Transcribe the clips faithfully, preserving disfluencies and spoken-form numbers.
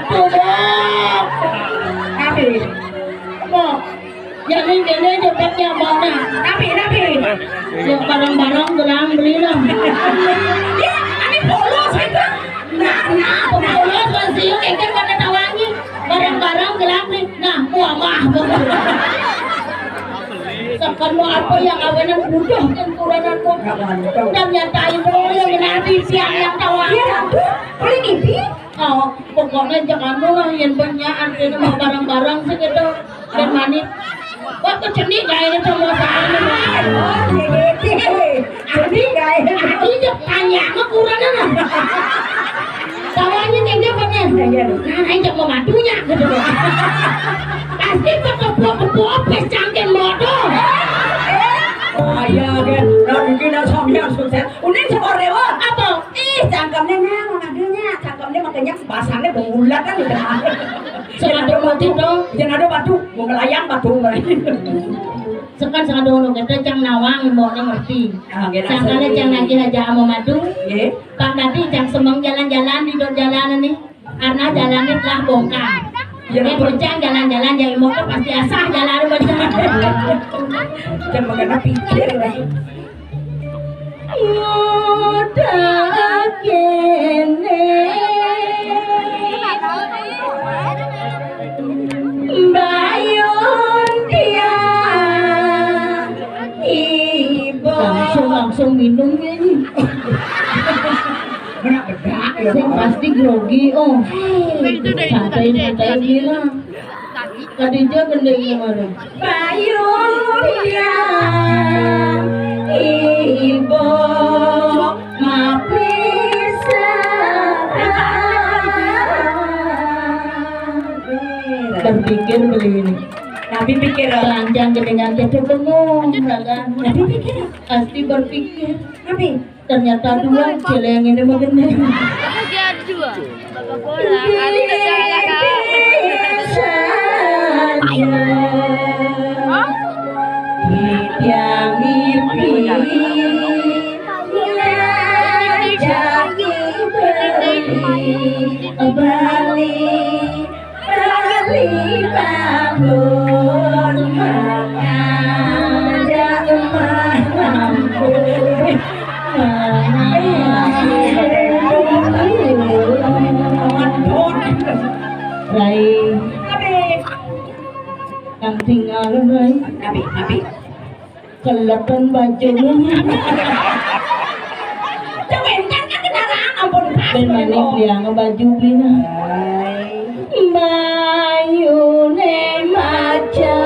Tuh, Bang. Tapi, Bang, jadi gini cepetnya, Bang. Nah, tapi, tapi. Yuk, bareng-bareng gelang beli lah. Ya, ini polos, kan? Nah, nah, polos, masih yuk, engke pada tawangi. Bareng-bareng gelang beli. Nah, muamah, Bang. Sekarang apa yang awenan butuh kan kuranan kok. Dan nyatain dulu yang nanti siang yang tawangi. Ya, ampun, paling ini. Oh, pokoknya jangan lah yang banyak artinya mau bareng-bareng sih gitu. Dan manis. Wah, kecenik gaya itu mau sana. Oh, gitu. Adi gaya. Adi aja tanya mah kurang lah. Tawanya tinggi bener. Iya, iya. Nah, aja mau matunya gitu. Pasti kepok-kepok pes cangkem bodoh. Oh, iya, kan. Nah, mungkin ada sampean sukses. Uning sing ora lewat. Apa? Ih, cangkemnya nang, aduhnya, cangkemnya makanya pasangnya berulat kan gitu. Sing ada batu dong. Yang ada batu, mau ngelayang batu. Sekan sing ada ngono kete cang nawang mbokne ngerti. Ah, nggih, nah, sangkane sing cang nagih aja ama madu. Nggih. Pak tadi cang semeng jalan-jalan di dot jalan ini. Karena jalannya telah bongkar. Ya, jadi bocah jalan-jalan jadi motor pasti asah jalan bocah. Dan mengenai pikir. Muda kene Bayun dia ibu. Langsung, langsung minum ini. Benak bedak ya. Sing pasti grogi, oh. Santai, santai bilang. Kadija gendengnya mana? Bayun dia ibu mapisa. Berpikir beli ini. Nabi pikir. Telanjang dengan kita bengong, kan? Nabi pikir. Pasti berpikir. Nabi. Ternyata dua celeng ini begini. Aku jadi dua. Bapak bola. Kali itu salah, Kak. Hah? Yang mimpi ngajak beli Bali. Bali babon mengajak mampu. Rai. Yang tinggal, Rai. Nabi, Nabi. Kelepen bajune. Cewentan kan kendaraan, ampun, pas. Ben manik dia ngebaju beli nah. Bayune maca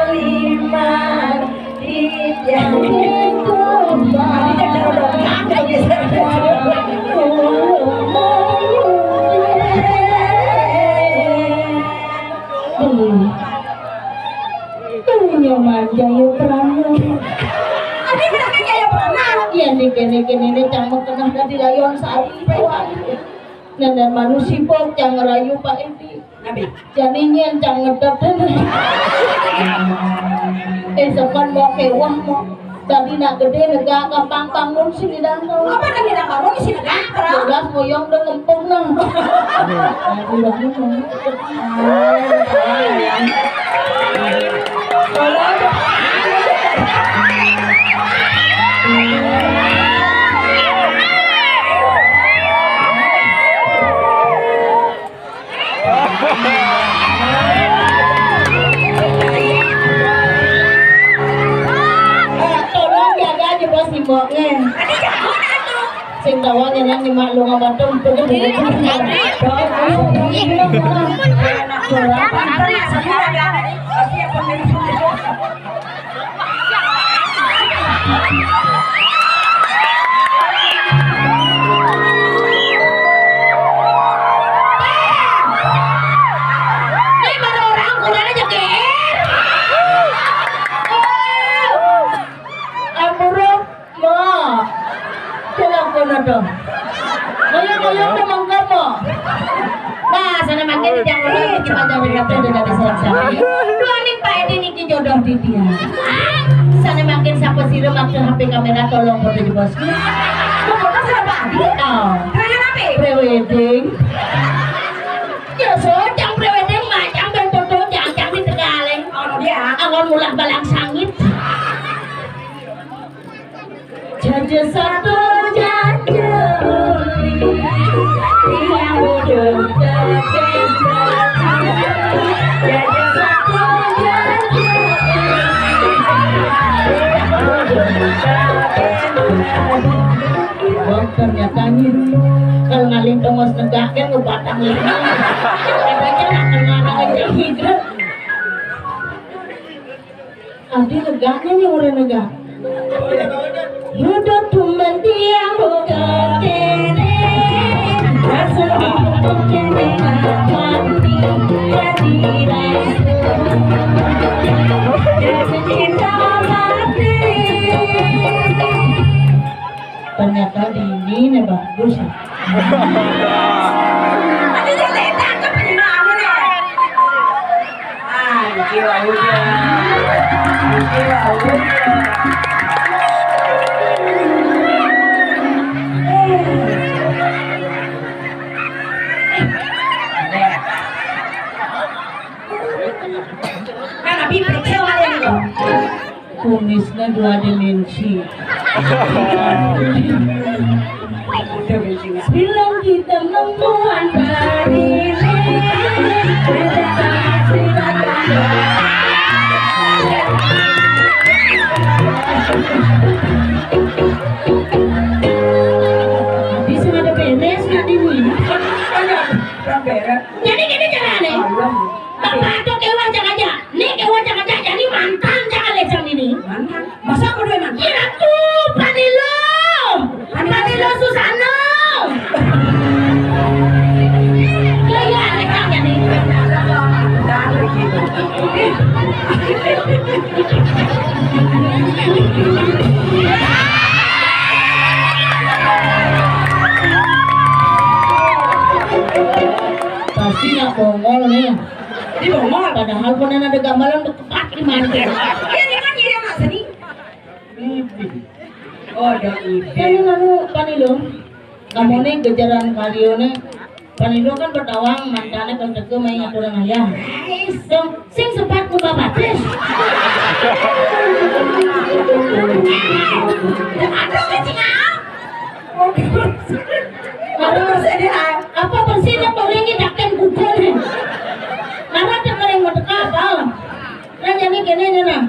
poliman di jalan kumbang. Hmm. Nyoman Jaya Prana. Adi berarti Jaya Prana. Iya, nih, kene-kene, ini cang mau kena dadi layon sari. Nene manusia kok cang ngerayu Pak Edi. Nabi. Jadi nyen cang ngedep dene. Eh, sepan mau kewah mau. Tadi nak gede negak gampang bangun sini dah. Apa kan tidak bangun sini dah? Jelas ngoyong udah ngempung nah. Aduh, bangun, bangun. Tolong jaga aja bos imboknya. Sing tawa nyenang nyemak lu ngomong tuh. Ini baru orang kurang aja G R. Ampura, mo. Coba kono to. Ayo, ayo, teman kamu. Nah, sana makin jangan lagi kita jawab apa yang udah diserahkan. Dua nih Pak Edi niki jodoh di dia. Sana makin siapa sih waktu H P kamera tolong foto di bosku. Mau foto sama Pak Adi? Oh. Terakhir apa? Pre-wedding. Ya, sojang prewedé macam ben podo jajang di Tegalé. Ono dia. Awon mulah balang sangit. Jaja satu jaja uli, tiang udah terkendali. Jaja satu jaja uli, tiang udah terkendali. Wah, ternyata nih, kalau ngalih tongos negak kan ngebatang lagi. Katanya nggak kenal aja hidup. Adi negaknya nih, udah negak. Hidup tumben tiang buka kene. Rasa hidup kene mati. Jadi rasa. Jadi cinta mati. Ternyata dini nih bagus. Aduh, dia tangkep di mana nih? Ah, jiwa hujan. Jiwa hujan. Kan tapi periksa aja gitu. Kumisnya dua dimensi. Bilang kita membuat hari ini. Bisa ada beres nggak ini? Jadi gini caranya. Bapak atau kewan jangan aja. Nih, kewan jangan aja. Jadi mantan jangan lecang ini. Mantan? Masa aku dua mantan? Iya, aku. Panilo. Panilo Susano. Ya, ya, lecang jadi. Pasti nggak bongol nih. Di bongol. Padahal pun ada gambaran. Pas di mana? Dia dengan diri anak seni. Oh, ada ide. Jadi nganu Panilo. Kamu nih gejaran Mario nih. Panilo kan bertawang mantannya kan teko main aturan ayah. Dong, sing sempat ku babatis. Aduh, kecil. Aduh, apa bersih dah paling ini takkan kukur nih. Nara tak kering mau teka apa? Nah, jadi gini nih, nah.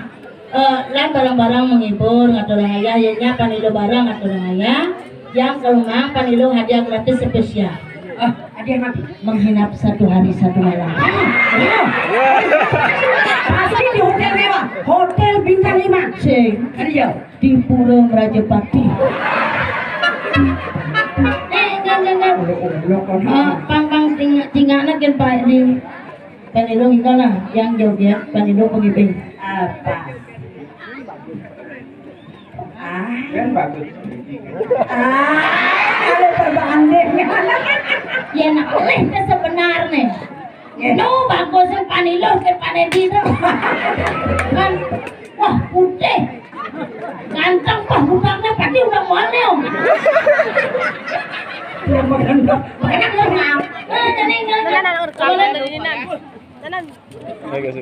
Eh, lan barang-barang menghibur, ngatur ayah, ya, nya Panilo barang ngatur ayah. Yang kelumang Panilo hadiah gratis spesial. Ah, hadiah apa? Menghinap satu hari satu malam. Iya. Pasti di hotel mewah, hotel bintang lima. Sing. Iya. Di Pura Merajapati. Eh, enggak, enggak, enggak. Kalau goblok kan. Eh, pang, pang, cingak, cingakna gen Pak di Panilo minta lah, yang joget Panilo pengibing. Apa? Ah. Kan bagus. Ah, ada perbanding. Ya, nah, oleh sebenarnya. Ya. No, bagus yang Panilo ke Panedi tuh. Kan, wah, putih. Ganteng, wah, butaknya pasti udah mual nih, Om. Udah mual. Enak, Om. Eh, jadi, jadi. Tenan, tenan. Oke, oke.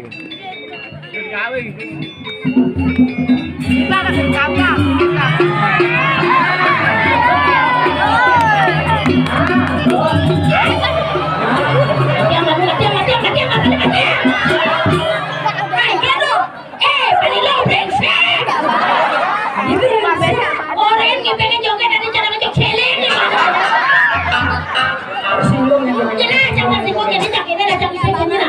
Eh, Panilo, brengsek. Orang yang pengen joget ada cara ngejok seleng nih. Tersinggung nih, Bang. Jelas, jangan tersinggung, jadi cak ini lah, cak itu gimana?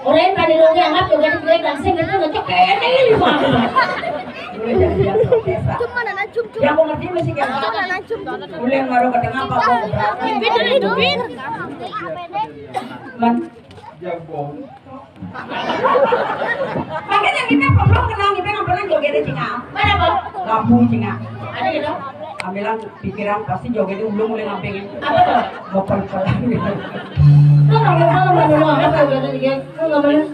Orang yang Panilo dia anggap joget itu brengsek, itu ngejok kene ini, Bang. Boleh jadi dia protes, Pak. Cuma nana cum cum. Ya, aku ngerti masih kan. Cuma nana cum cum. Boleh ngaruh ke tengah, Pak. Itu, itu, itu. Man. Jago. Makanya kita belum kenal, kita nggak pernah joget di Cina. Mana, Bang? Lampu Cina. Ada gitu? Ambilan pikiran pasti joget dulu mulai ngampingin. Apa tuh? Mau pelan-pelan gitu. Lu nggak mau malu, malu, malu, apa udah tadi, ya? Lu nggak boleh.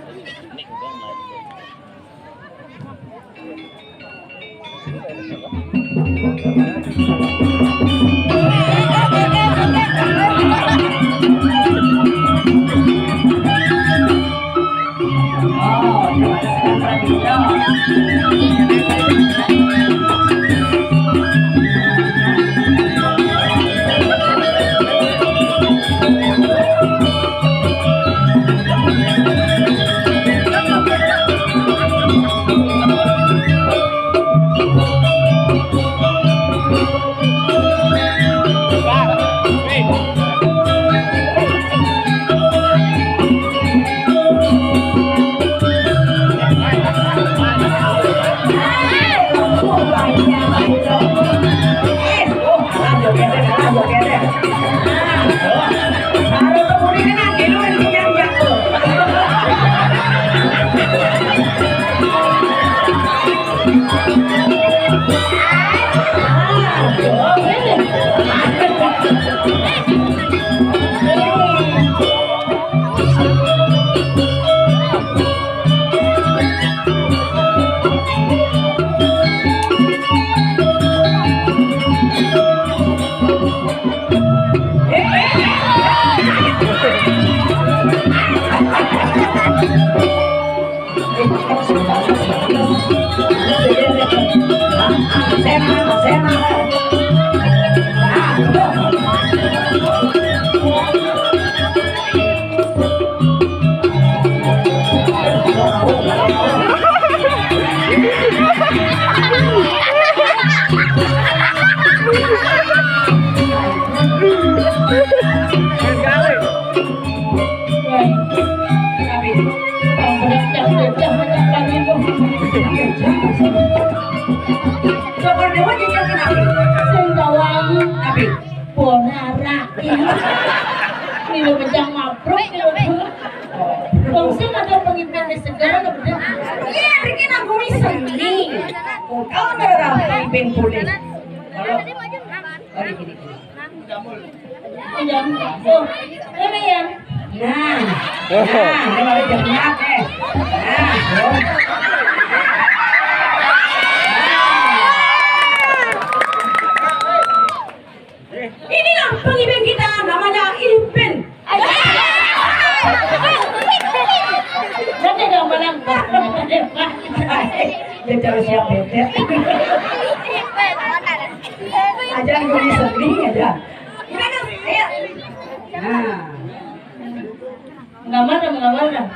Ini lo kencang mabruk, ini lo. Wong sing ada pemimpin di segala lo bener. Iya, ini nang kuwi seni. Kok kau ada pemimpin boleh? Kalau, oh, ini, ini. Iya. Oh, ini ya. Nah. Nah, ini baru jernyak, eh. Nah, oh. Inilah pemimpin kita, namanya Ipin. Nanti dong, malam. Dia cari siap bete. Aja gue sendiri aja. Gimana? Ayo. Nah. Nggak marah, nggak marah.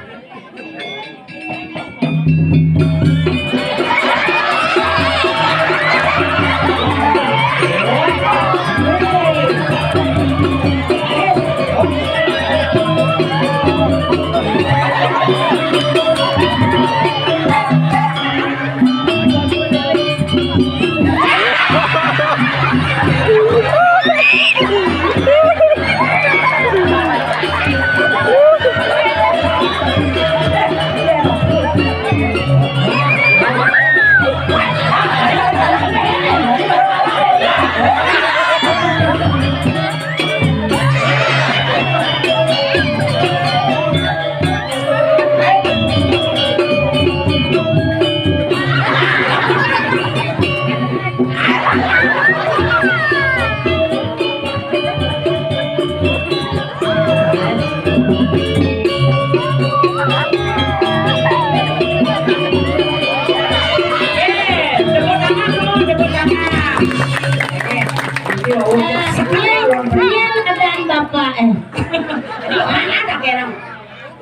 Ini ada bapak, eh.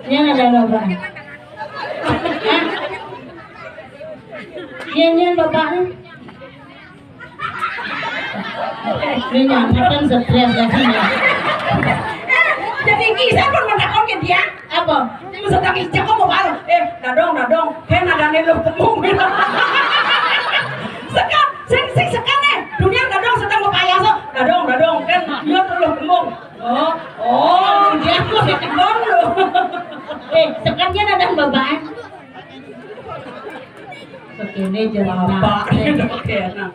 Ini ada bapak. Hah? Ini, ini bapak nih. Ini nyamperin stres lagi nih. Jadi kisah pun menakutkan dia. Apa? Sedang ijak kok mau baru. Eh, dadong, dadong. Kan ada nih lo temu. Sekat, sing, sing sekat nih. Dunia dadong sedang mau payaso. Dadong, dadong. Kan dia tuh lo temu. Oh, oh, dia tuh si tembang lo. Eh, sekatnya dadong babaan. Sekene cerita. Bapak, oke, nah.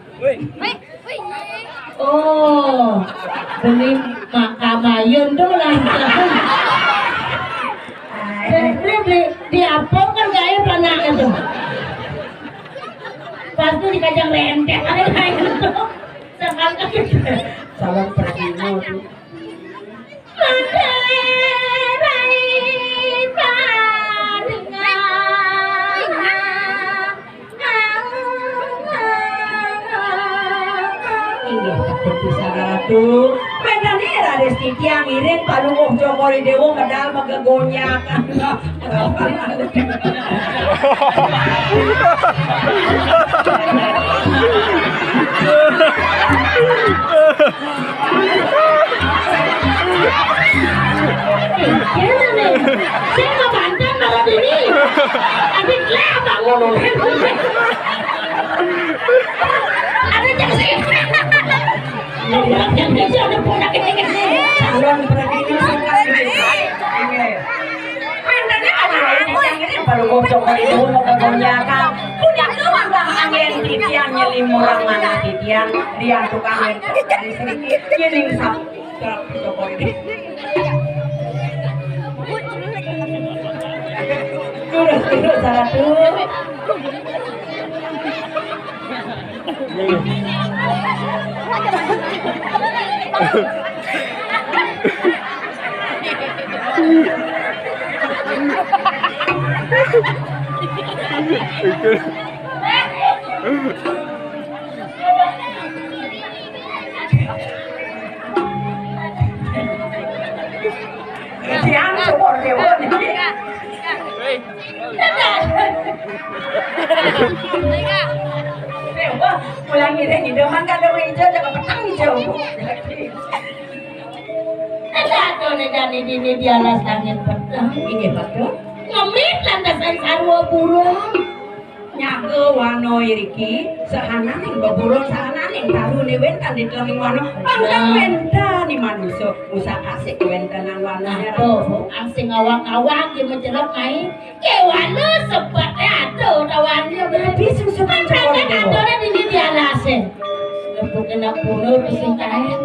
Oh, beli makamayun tuh langsung. Beli, beli di apa kan kayak anak itu. Pasti dikajang lenteng ada kayak gitu. Salam pergi tuh. Inggih, Ratu. Ratu. Ratu. Tiang iring Palungguh Cokor I Déwa medal magegonyakan. Kene nih, saya mau banten malam ini. Tapi kelapa ngono. Ada yang sih. Yang bilang yang bisa ada pun lagi. Calon berarti ini sih. Ini. Mantannya ada yang ini baru gocok itu mau kebanyakan. Punya tuan bang angin titian nyeli murang mana titian. Dia tukang yang dari sedikit nyeling sap. Terus terus satu. Diam, syukur, syukur. Syukur, pulang ini, ini mah kada ijo, jangan petang ijo. Ada tuh nih, dadi dini di alas langit petang. Ini betul. Ngemit lantasan sarwa burung. Nyaga wana iriki, sahananing beburung, sahananing tarune wénten di telenging wana. Pangkal wénten di manusa, usah asik wéntenan wana. Aduh, asing awak-awak di mencelok kai. Ke wana sebate aduh tawannya beli. Tapi susu kan cokor itu. Katanya di di alase. Lebu kena punur sing kain.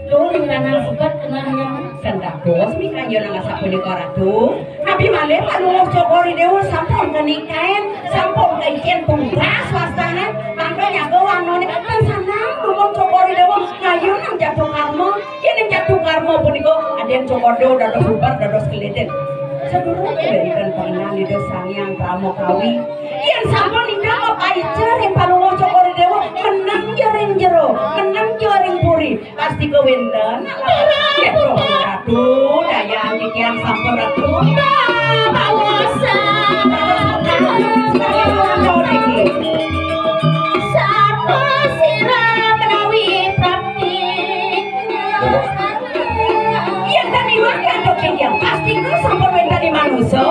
Tuh, di mana sebat kena yang. Sendak dos, mikanya nang sapunika ratu. Nabi malih Palungguh Cokor I Déwa sampun kenikain, sampun kaikin tugas wastane, mangke nyaga wanone. Tan sanang Palungguh Cokor I Déwa ngayu nang jatuh karma. Yen ning jatuh karma punika, aden Cokor I Déwa dados ubar, dados keleden. Sedurunge wénten pangenan Ida Sang Hyang Parama Kawi. Yen sampun ninggal paica ring Palungguh Cokor I Déwa, meneng ja ring jero, meneng ja ring puri. Pasti kawéntenan. Ratu, Ratu, dayang titiang sampun Ratu. Bawasan. Sapa sira menawi prapti. Yen tan iwak ngantuk titiang, pasti ku sampun wénten di manusa.